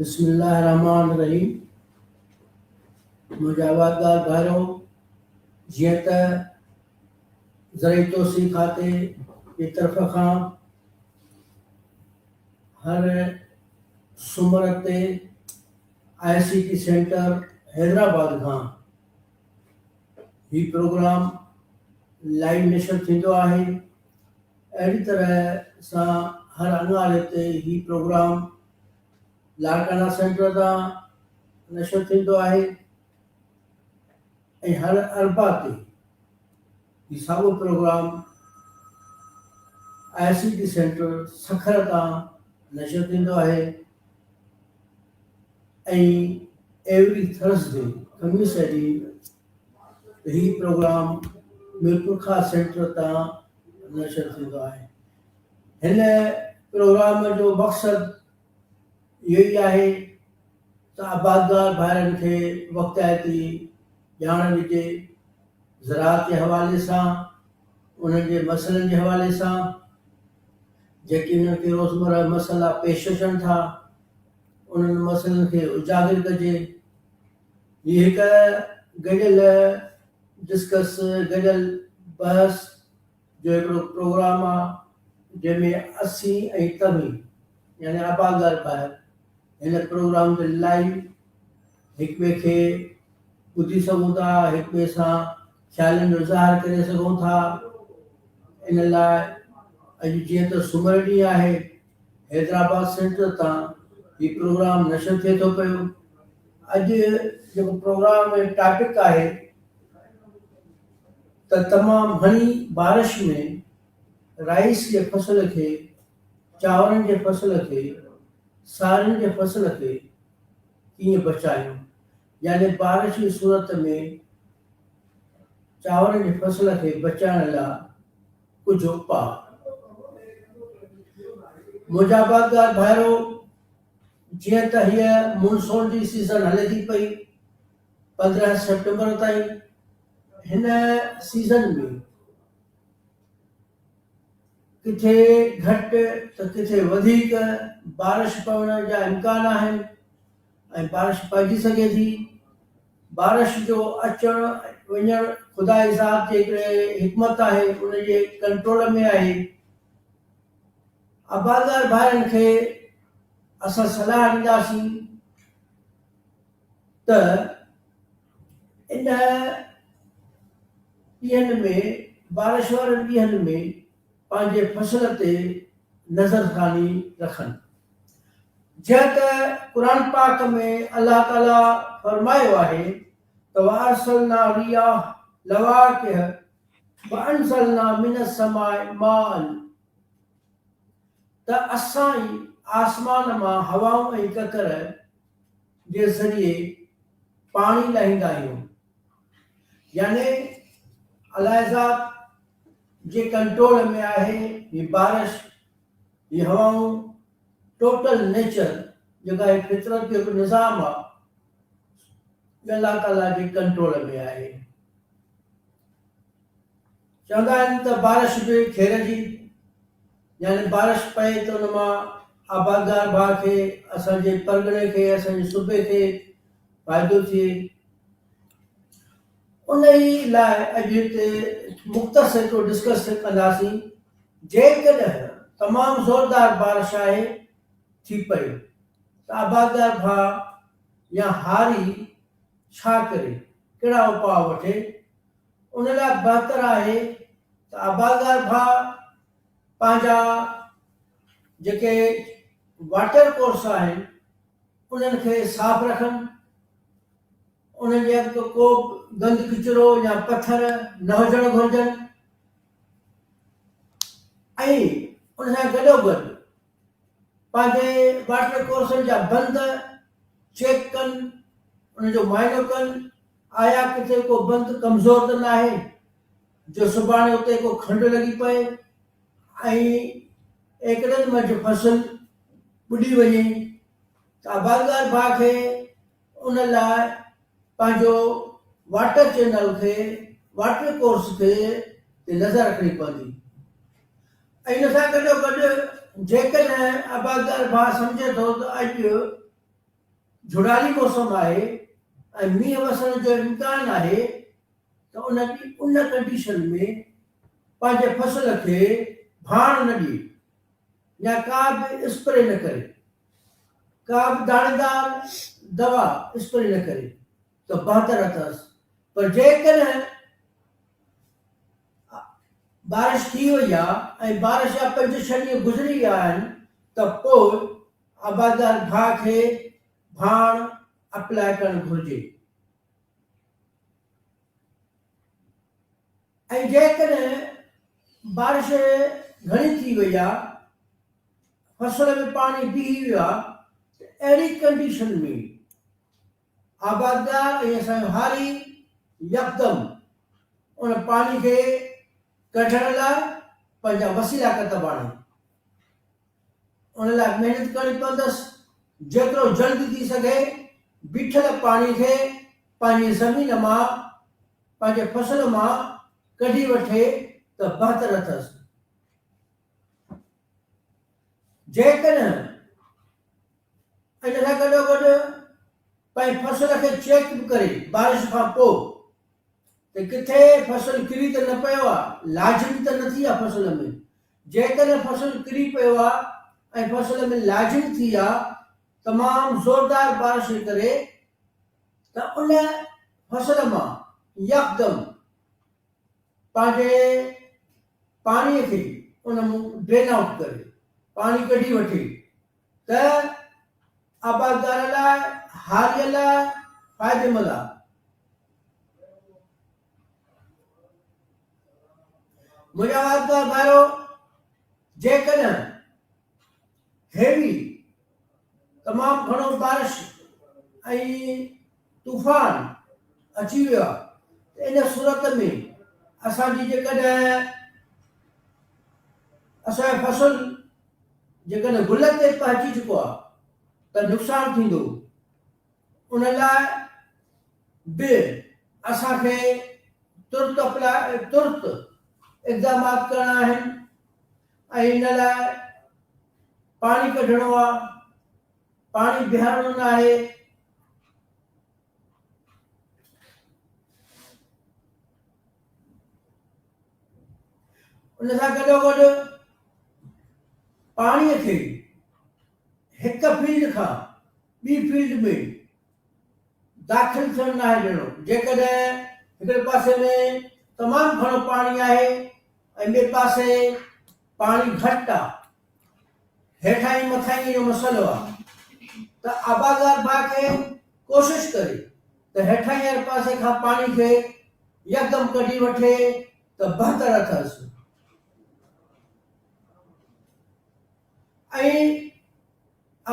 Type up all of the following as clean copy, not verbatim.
بسم الله الرحمٰن الرحيم منهنجا آبادگار ڀائرو جيئن ته زرعي توسيع کاتي جي طرف کان هر سومر تي آء سي ٽي سينٽر حيدرآباد کان هي پروگرام لائيو نشر ٿيندو آهي. اهڙي طرح سان هر اڱاري تي هي پروگرام لاڙڪاڻا سينٽر تان نشر ٿيندو آهي ۽ هر اربع تي هي ساڳيو programme I C T centre Sukkur تان نشر ٿيندو آهي ۽ ايوري ٿرسڊي خميس ڏينهن هي پروگرام ميرپورخاص سينٽر تان نشر ٿيندو آهي. هن پروگرام جو مقصد اهو ئي آهي ته آبادگار ڀائرن کي وقتائتي ڄاڻ ڏجي، زراعت جي حوالي سان، انهن جي مسئلن جي حوالي سان، جيڪي انهن کي روزمره مسئلا پيش اچن ٿا، انهن مسئلن کي اجاگر ڪجي. هي هڪ گڏيل ڊسڪس، گڏيل بحث جو هڪڙو پروگرام آ، جنهن ۾ اسين ۽ توهين يعني آبادگار ڀائر هن پروگرام تي لائيو هڪ ٻئي کي ٻڌي سگهون ٿا، هڪ ٻئي سان خيالن جو اظهار ڪري سگهون ٿا. ان لاء اڄ جيئن ته سومر ڏينهن آهي، حيدرآباد سينٽر تان هي پروگرام نشر ٿئي ٿو پيو. اڄ جيڪو پروگرام جو ٽاپڪ آهي ته تمام گهڻي بارش ۾ رائيس جي فصل کي، چانورن جي فصل کي، سارين جي فصل کي ڪيئن بچايون يعني بارش جي صورت ۾ چانورن جي فصل کي بچائڻ لاء ڪجهه اپاء. منهنجا آبادگار ڀائرو! جيئن ته هيء مونسون جي سيزن هلي ٿي پئي 15 سيپٽمبر تائين هن سيزن ۾ ڪٿي گهٽ ته ڪٿي وڌيڪ بارش پوڻ جا امڪان آهن ۽ بارش پئجي سگهي ٿي. بارش جو اچڻ وڃڻ خدا جي ذات جي هڪڙي حڪمت آهي، ان جي ڪنٽرول ۾ آهي. آبادگار ڀائرن کي اسان صلاح ڏينداسين ته ان ڏينهن ۾ بارش وارن ڏينهن ۾ پنهنجي فصل تي نظرثاني رکن. جئن ته قرآن پاڪ ۾ الله تعالي فرمايو آهي ته وارسلنا الرياح لواقح وانزلنا من السماء ماء ته اسان ئي آسمان مان هوائون ۽ ڪڪر جي ذريعي پاڻي لاهيندا آهيون يعني الله ذات جي ڪنٽرول ۾ آهي هي بارش هي هوائون ٽوٽل نيچر جيڪا هي فطرت جو هڪ نظام آهي الله تعالي جي ڪنٽرول ۾ آهي. چوندا آهن ته بارش به خير جي يعني بارش پئي ته ان مان آبادگار ڀاء کي اسان جي پرڳڻي کي اسان جي صوبي کي فائدو ٿئي. ان ئي لاء اڄ هتي مختصر هڪڙو ڊسڪس ڪنداسين. جيڪڏهن تمام زوردار بارش آهي ٿي پئي ته آبادگار ڀاء يا هاري ڇا ڪري، ڪهڙا اپاء وٺي، ان لاء بهتر آهي ته آبادگار ڀاء پنهنجا جيڪي واٽر ڪورس آهن انهن کي صاف رکن، انهن جي اڳ ڪو به گند ڪچرو يا پٿر نه هجڻ گهرجن ۽ ان سان گڏوگڏ پنهنجي واٽر ڪورسن جا بند چيڪ ڪن، ان جو معائنو ڪن، آيا ڪٿي ڪو بند ڪمزور ته ناهي جو سڀاڻي اتي ڪو کنڊ لڳي پئي ۽ ايڪڙن منجهه فصل ٻڏي وڃي ته آبادگار ڀاء کي ان لاء پنهنجو واٽر چينل کي، واٽر ڪورس کي تي نظر رکڻي پوندي ۽ ان سان گڏوگڏ جيڪڏهن آبادگار ڀاء سمجهي ٿو ته اڄ. جھڙالي موسم آهي ۽ مينهن وسڻ جو امڪان آهي ته ان ان ڪنڊيشن ۾ پنهنجي فصل کي ڀاڻ نه ڏئي يا ڪا به اسپري نه ڪري، ڪا به داڻيدار دوا اسپري نه ڪري ته بهتر اٿس پر جيڪڏهن بارش ٿي وئي آهي ۽ بارش جا پنج ڇهه ڏينهن گذري ويا آهن ته پوء آبادگار ڀاء کي ڀاڻ اپلاء ڪرڻ گهرجي ۽ جيڪڏهن بارش گهڻي ٿي وئي آ، فصل ۾ پاڻي بيهي ويو آ ته اهڙي ڪنڊيشن ۾ آبادگار ۽ اسان جو هاري يڪدم ان پاڻي کي ڪڍڻ لاء پنهنجا وسيلا ڪتب آڻي. ان لاء محنت ڪرڻي پوندس، جيترو جلد ٿي سگهي بيٺل پاڻي کي پنهنجي زمين مان، پنهنجي فصل مان ڪڍي وٺي ته بهتر اٿس. جيڪڏهن ان سان گڏوگڏ پنهنجي فصل کي چيڪ به ڪري بارش کان پوء ته ڪٿي فصل ڪري ته نه پيو آ، لاجنگ ته نه ٿي آ فصل ۾، جيڪڏهن فصل ڪري پيو آ ۽ فصل ۾ لاجنگ ٿي آ تمام زوردار بارش جي ڪري ته ان فصل مان يڪدم پنهنجي پاڻي کي ان مون ڊرين آئوٽ ڪري پاڻي ڪڍي وٺي ته آبادگار لاء هاريء لاء فائديمند آ. منهنجا آبادگار ڀائرو جيڪڏهن هيوي تمام گهڻو بارش ۽ طوفان اچي ويو آهي ته ان صورت ۾ اسان جي جيڪڏهن اسان جو فصل جيڪڏهن گل تي پهچي چڪو آهي ته نقصان ٿيندو ان لاء به اسان کي ترت اپلاء ترت اقدامات ڪرڻا آهن ۽ ان لاء پاڻي ڪڍڻو آهي پاڻي بيهارڻو نه آهي ان سان گڏوگڏ پاڻي کي هڪ فيلڊ کان ٻي فيلڊ ۾ داخل ٿيڻ ناهي ڏيڻو. جيڪڏهن هڪڙي پاسي ۾ تمام گهڻو پاڻي آهي ۽ ٻئي پاسي پاڻي گهٽ آ، هيٺاهين مٿاهين جو مسئلو آ ته آبادگار ڀاء کي ڪوشش ڪري ته هيٺاهين واري پاسي کان پاڻي کي يڪدم ڪڍي وٺي ته بهتر اٿس. ۽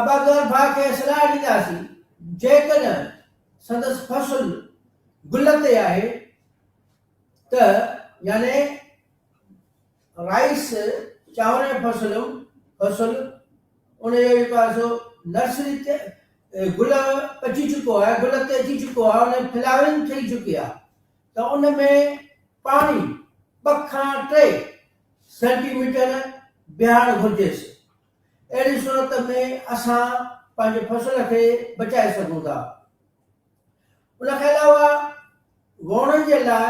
آبادگار ڀاء کي صلاح ڏينداسين، جيڪڏهن سندس فصل گل تي آهي ته يعني رائيس چانور جو فصل فصل ان جو جيڪو آهي سو نرسري تي گل پچي چڪو آهي گل تي اچي چڪو آهي ان فلاورنگ ٿي چڪي آهي ته ان ۾ پاڻي 2 کان 3 سينٽي ميٽر بيهارڻ گهرجيس. اهڙي صورت ۾ اسان پنهنجي فصل کي بچائي سگهون ٿا. ان کان علاوه ووڻن جي لاء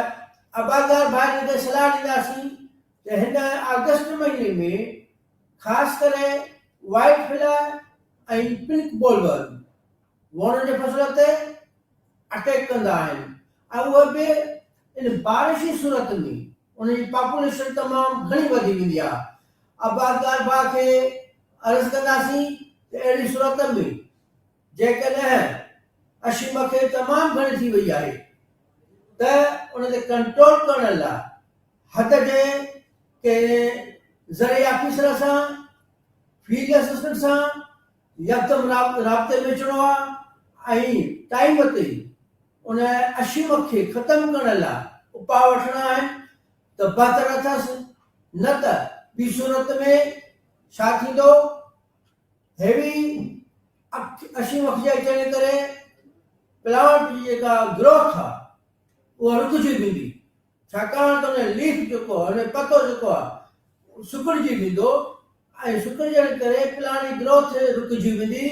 آبادگار ڀائرن کي صلاح ڏينداسين ته هن آگسٽ مهيني ۾ خاص ڪري وائيٽ فلاء ۽ پنڪ بولورم ووڻن جي فصل تي اٽيڪ ڪندا آهن ۽ اهي به ان بارش جي صورت ۾ ان جي پاپوليشن تمام گهڻي وڌي ويندي آهي. آبادگار ڀاء کي عرض ڪنداسين ته اهڙي صورت ۾ جيڪڏهن اشي مکي تمام گهڻي ٿي وئي آهي ته ان تي ڪنٽرول ڪرڻ لاء حد جي ڪنهن زرعي آفيسر سان، فيلڊ اسسٽنٽ سان يڪدم رابطي ۾ اچڻو آهي ۽ ٽائيم تي ان اشيم کي ختم ڪرڻ لاء اپاء وٺڻا آهن ته بهتر اٿس نه ته ٻي صورت ۾ ڇا ٿيندو هيوي اشيم جي اچڻ جي ڪري پلانٽ جي جيڪا گروٿ آهي اها رڪجي ويندي ڇاڪاڻ ته ان جو ليف جيڪو آهي، ان جو پتو جيڪو آهي، سڪڙجي ويندو ۽ سڪڙجڻ ڪري پلانٽ جي گروٿ رڪجي ويندي.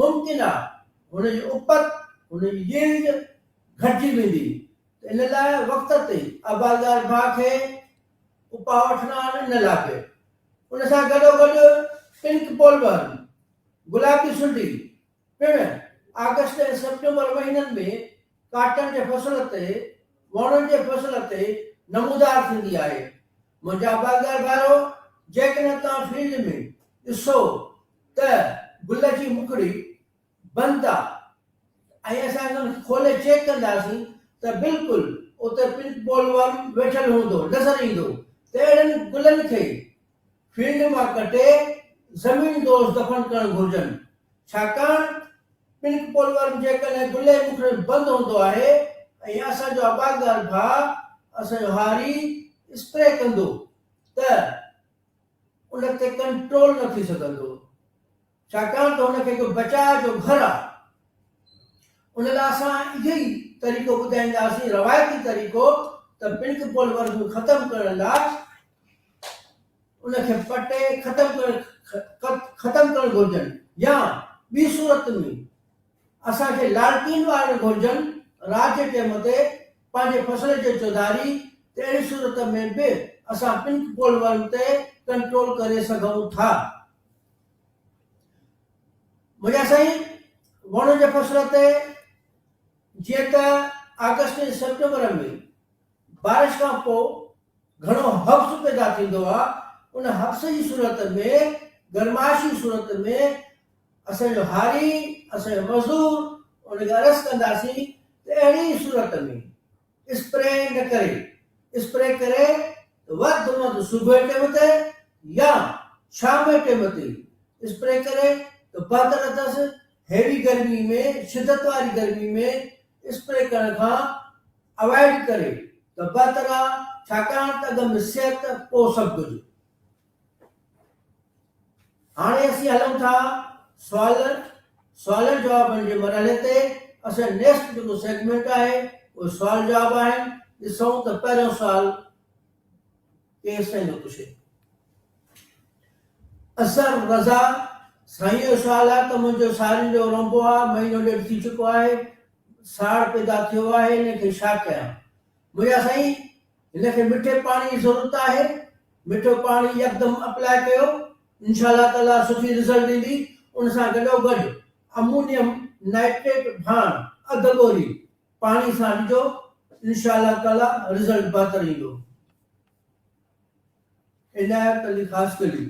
ممڪن آهي هن جي اپت، هن جي ييلڊ گهٽجي ويندي ته ان لاء وقت تي آبادگار ڀاء کي اپاء وٺڻا آهن ان لاء به ان سان گڏوگڏ پنڪ پولورم، گلابي سنڍي، پڻ آگسٽ ۽ سيپٽمبر مهينن ۾ ڪاٽن جي فصل تي ووڻن جي فصل تي نمودار ٿيندي آهي. منهنجا آبادگار ڀائرو جيڪڏهن توهان فيلڊ ۾ ڏسو ته گل جي مکڙي بند آ ۽ اسان ان کي کولي چيڪ ڪنداسين ته بلڪل اتي پنڪ بول ورم ويٺل هوندو نظر ايندو ته اهڙن گلن کي فيلڊ مان ڪٽي زمين دوز دفن ڪرڻ گهرجن ڇاڪاڻ پنڪ پول ورم جيڪڏهن گل جي مکڙي ۾ بند هوندو آهي ۽ اسان جو آبادگار ڀاء اسان جو هاري اسپري ڪندو ته ان تي ڪنٽرول نه ٿي سگهندو ڇاڪاڻ ته هن کي هڪ بچاء جو گهر آهي. ان لاء اسان اهو ئي طريقو ٻڌائينداسين، روايتي طريقو ته پنڪ پول ورم ختم ڪرڻ لاء ان کي پٽي ختم ڪرڻ ختم ڪرڻ گهرجن يا ٻي صورت ۾ اسان کي لالٽين ٻارڻ گهرجن رات جي ٽيم تي پنهنجي فصل جي چوڌاري ته اهڙي صورت ۾ به اسان پنڪ پول ورم تي ڪنٽرول ڪري سگهون ٿا. منهنجا سائين وڻ جي فصل تي جيئن ته آگسٽ ۽ سيپٽمبر ۾ بارش کان پوء گهڻو حبس پيدا ٿيندو آهي ان حبس جي صورت ۾ گرمائش جي صورت ۾ اسان جو هاري اسان جو مزدور ان کي عرض ڪنداسين ته اهڙي صورت ۾ اسپري نه ڪري، اسپري ڪري ته وڌ ۾ وڌ صبح جي ٽيم تي يا شام جي ٽيم تي اسپري ڪري ته بهتر اٿس، هيوي گرمي ۾ شدت واري گرمي ۾ اسپري ڪرڻ کان اوائڊ ڪري ته بهتر آ ڇاڪاڻ ته اڳ ۾ صحت پوء سڀ ڪجهه. هاڻي اسين هلون ٿا سوالن سوالن جوابن جي مرحلي تي. اسان جو نيڪسٽ جيڪو سيگمينٽ آهي اهي سوال جواب آهن. ڏسون ته پهريون سوال ڪير سائين ٿو پڇي. اظهر رضا سائين جو سوال آهي ته منهنجو سارين جو رونبو آهي مهينو ڏيڍ ٿي چڪو آهي ساڙ پيدا ٿيو آهي ان کي ڇا ڪيان. منهنجا سائين هن کي مٺي پاڻي جي ضرورت آهي، مٺو پاڻي يڪدم اپلاء ڪيو، انشاء الله تعاليٰ سٺي رزلٽ ايندي، ان سان گڏوگڏ امونيم نائٽريٽ ڀاڻ اڌ ٻوري پاڻي سان ڏجو، انشاء الله تعاليٰ رزلٽ بهتر ايندو. عنايت علي خاصخيلي،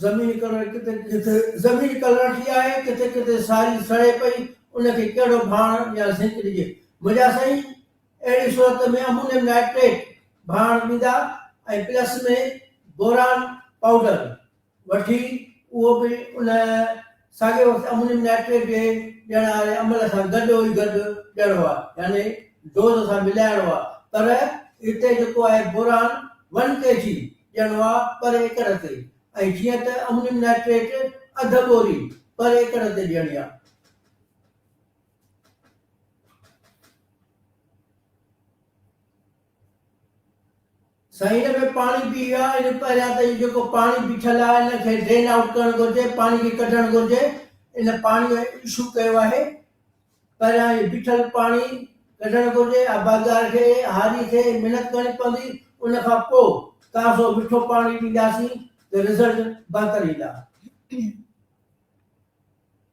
زمين ڪلر ڪٿي ڪٿي زمين ڪلرٺي آهي ڪٿي ڪٿي ساري سڙي پئي ان کي ڪهڙو ڀاڻ يا زنڪ ڏجي؟ منهنجا سائين اهڙي صورت ۾ امونيم نائٽريٽ ڀاڻ ڏيندا ۽ پلس ۾ بوران پائوڊر وٺي اهو به ان ساڳئي وقت امونيم نائٽريٽ جي ڏيڻ واري عمل سان گڏ ئي گڏ ڏيڻو آهي يعني ڊوز سان ملائڻو آهي پر هتي جيڪو آهي بوران ون ڪي جي ڏيڻو آهي پر ايڪڙ تي ۽ جيئن ته امونيم نائٽريٽ اڌ ٻوري پر ايڪڙ تي ڏيڻي آهي. سائين هن ۾ پاڻي پي ويو آهي ان پهريان ته هي جيڪو پاڻي بيٺل آهي ان کي ڊرين آئوٽ ڪرڻ گهرجي پاڻي کي ڪڍڻ گهرجي ان پاڻي جو اشو ڪيو آهي پهريان هي بيٺل پاڻي ڪڍڻ گهرجي آبادگار کي هاري کي محنت ڪرڻي پوندي ان کان پوء تازو مٺو پاڻي ڏينداسين ته رزلٽ بهتر ايندا.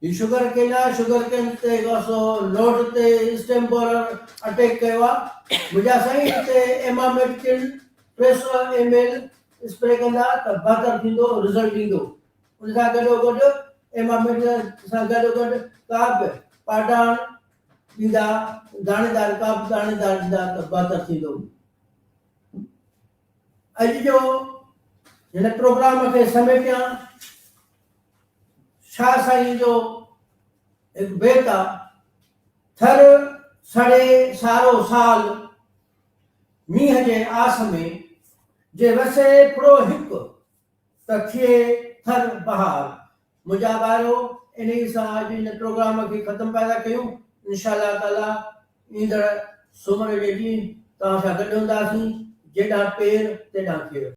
هي شگر ڪين آ شگر ڪين تي سو نوٽ تي اسٽيم بورر اٽيڪ ڪيو آ منهنجا سائين هتي ايماميڪٽن 300 ايم ايل اسپري ڪندا ته بهتر ٿيندو رزلٽ ايندو ان سان گڏو گڏ ايماميڪٽن سان گڏو گڏ ڪا به پاڊاڻ ڏيندا داڻيدار ڪا به داڻيدار ڏيندا ته بهتر ٿيندو. اڄ جو هن پروگرام کي سميٽيان شاهه سائين جو هڪ بيت آ، ٿر سڙي سارو سال، مينهن جي آس ۾، جي وسي ڦڙو هڪ، ته ٿئي ٿر بهار. منهنجا ٻارو انهي سان اڄ هن پروگرام کي ختم پيا ٿا ڪيون. انشاء الله تعالي ايندڙ سومر جي ڏينهن توهان سان گڏ هونداسين. جيڏانهن پير تيڏانهن خير.